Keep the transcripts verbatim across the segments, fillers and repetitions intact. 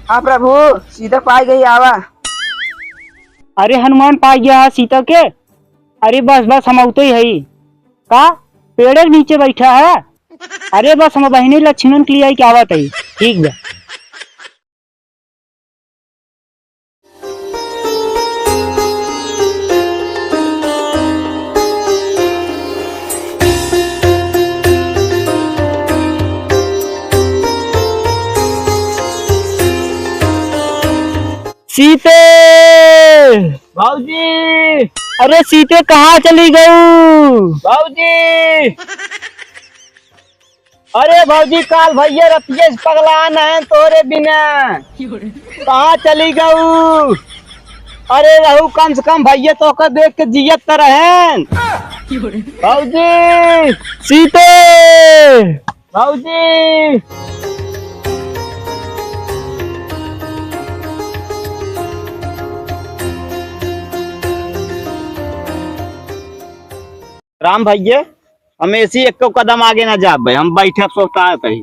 हाँ प्रभु, सीता पाई गई, आवा। अरे हनुमान पाई गया है सीता के। अरे बस बस, हम अउते ही हई। का पेड़े के नीचे बैठा है? अरे बस, हम बहिनी लक्ष्मण के लिए आई के आवत हई। ठीक बा। सीते! भौजी! अरे सीते, कहाँ चली गऊ? भौजी! अरे भौजी, काल भैया रतिये से पगलान हैं तोरे बिना। कहाँ चली गऊ? अरे रहू, कम से कम भैया तोका देख के जियत त रहेन। भौजी! सीते! भौजी! राम भैया, हम ऐसी एको कदम आगे ना जाबे, हम बैठे सोता है तही।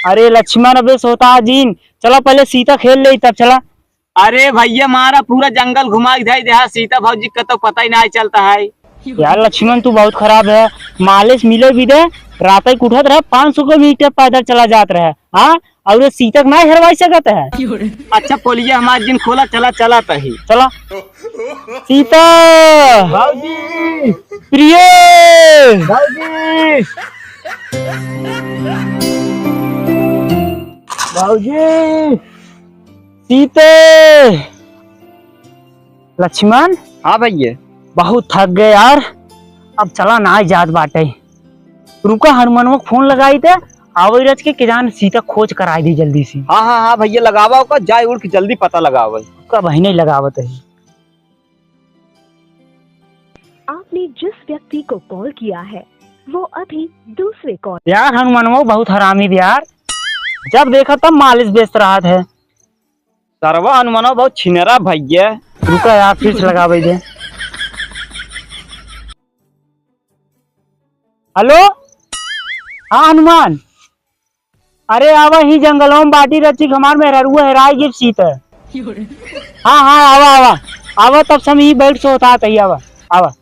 अरे लक्ष्मण, अबे सोता जिन, चला पहले सीता खेल ले तब चला। अरे भैया, मारा पूरा जंगल घुमा के धई देहा, सीता भौजी का तो पता ही नहीं चलता है। यार लक्ष्मण, तू बहुत खराब है। मालिश मिले भी दे, रात ही उठत रहे, पाँच सौ किलोमीटर पैदल चला जात रहे, हाँ, और ये सीता के ना हेरवाई सकत है। अच्छा, पोलिया हमार जिन खोला, चला, चला तही। चला। सीता। भौजी। प्रिय। भौजी। भौजी। सीते। लक्ष्मण। हाँ भैया। बहुत थक गए यार, अब चला ना जात बाटे। रुका, हनुमनवा के फोन लगाई थे, आवई रच के, के जान सीता खोज कराई दी जल्दी से। हाँ, हाँ, हाँ भैया, लगावा ओका, जाए उड़ के जल्दी पता लगावे। का बहिने लगावत है। आपने जिस व्यक्ति को कॉल किया है, वो अभी दूसरे कॉल। यार, हनुमनवा बहुत हरामी बे यार, जब देखा तब मालिश बेचत रहत है। सरवा हनुमनवा बहुत छिनरा भैया। रुका यार, फिर से लगावे दे। हेलो, हाँ हनुमान, अरे आवा ही जंगलवा में बाटी रची, हमार मेहरारुआ हेराई गिर सीत है। हाँ हाँ, आवा आवा, आवा तब से हम ही बैठ सोता तही, आवा आवा।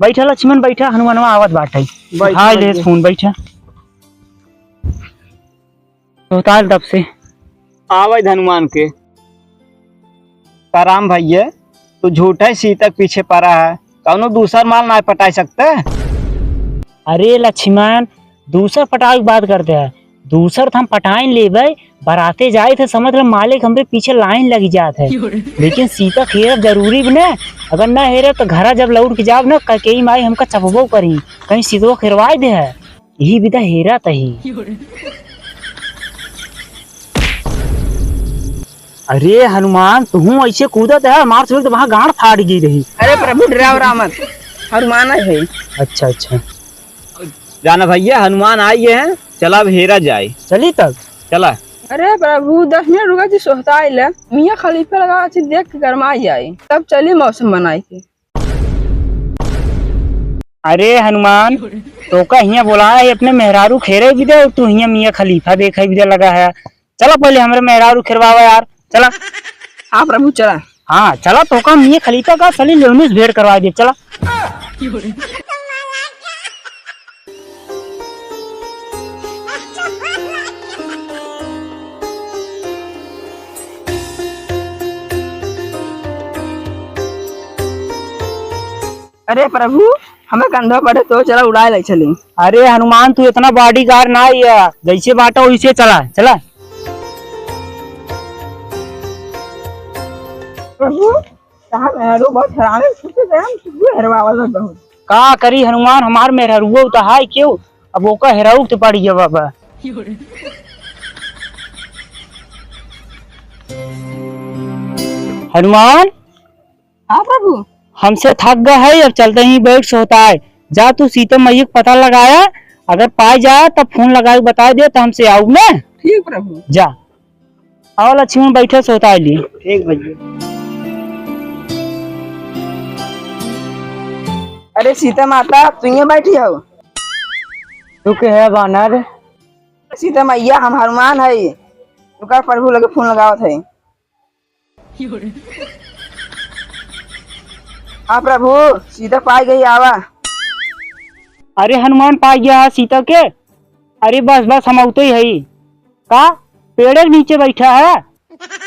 बैठा लक्ष्मण, बैठा, हनुमानवा आवत बाटे। बैठा, हाय ले बैठा। फोन, बैठा। सोताल तब से। आवै हनुमान के। का राम भैया, तू झूठा ही सीता के पीछे पड़ा है, कौनो दूसर माल ना पटाई सकते? अरे लक्ष्मण, दूसर पटावे की बात करते हैं, दूसर तो हम पटाइन लेबै, बराते जाए थे, समझ ले मालिक हमरे पीछे लाइन लगी जात है, लेकिन सीता के हेरब जरूरी बने, अगर ना हेरब तो घरा जब लौट के जाब ना, कैकेयी माई हमका चपबो करी, कहीं सीतवा खेरवाए दे है। यही विधा हेरा तही। अरे हनुमान, तुहूँ ऐसे कूदत है, मार से तो वहाँ गांड फाड़ गई रही। अरे प्रभु, डराव रामन, हनुमान है। अच्छा अच्छा। जाना भैया, हनुमान आई है, चला अब हेरा जाए। चली तब। चला। अरे प्रभु, दस मिनट रुका जी, सोहता आइले। मियाँ खलीफा लगा अच्छी देख के गरमा जाए, तब चली मौसम बनाई के। अरे हनुमान, तोका हियाँ बोलाया है अपने मेहरारू खेरे भी दे, और तू हियाँ मियाँ खलीफा देखे भी दे लगा है। चला पहले हमरे मेहरारू खेरवावा यार, चला। हाँ प्रभु, चला। हाँ चला, तोका मियाँ खलीफा का सली लेवनी से भेंट करवा दे, चला। अरे प्रभु, हमें कंधा पड़े तो चला उड़ाए ले चली। अरे हनुमान, तू इतना bodyguard ना ही है, जैसे बाटा वैसे चला, चला। प्रभु, साहब, मेहरू बहुत हरामी, छुट्टी दे, हम छुट्टी हरवावल है बहुत। का करी हनुमान, हमार मेहरुआ तो हाय क्यों, अब ओका हेराऊ तो पड़ी है बाबा। हनुमान, हाँ प्रभु। हमसे थक गए है, अब चलते ही बैठ सोता है। जा तू सीता मैया का पता लगाया, अगर पाए जाए तब फोन लगा के बता दे तो हमसे आऊ ना। ठीक प्रभु। जा। आओ लक्ष्मण, बैठे सोता है लिए। ठीक भैया। अरे सीता माता, तू ये बैठी हो? तू के है बानर? सीता मैया, हम हनुमान है। रुका, प्रभु लगे फोन लगावत है। हाँ प्रभु, सीता पाई गई, आवा। अरे हनुमान, पाई गया है सीता के। अरे बस बस, हम अउते ही हई। का? पेड़े के नीचे बैठा है?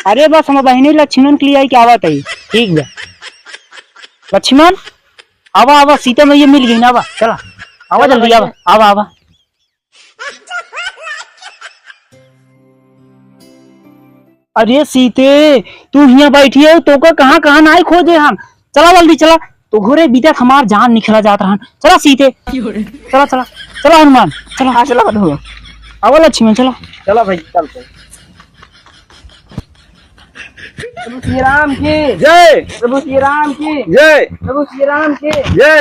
अरे बस, हम बहिनी लक्ष्मण के लिए आई के आवत है। ठीक बा। लक्ष्मण, आवा आवा, सीता मैया मिल गई ना, आवा, चला। आवा चलो जल्दी, आवा भैया। आवा आवा। अरे सीते, तू हियाँ बैठी है, तोका कहाँ कहाँ नाई खोजे हम। चला जल्दी चला, तोहरे बीते हमार जान निकला जात रहन। चला सीते, चला चला, चला हनुमान, चला। हाँ, चला प्रभु। आवा लक्ष्मण, चला। चला भाई, चलते। प्रभु श्री राम की जय। प्रभु श्री राम की जय। प्रभु श्री राम की जय।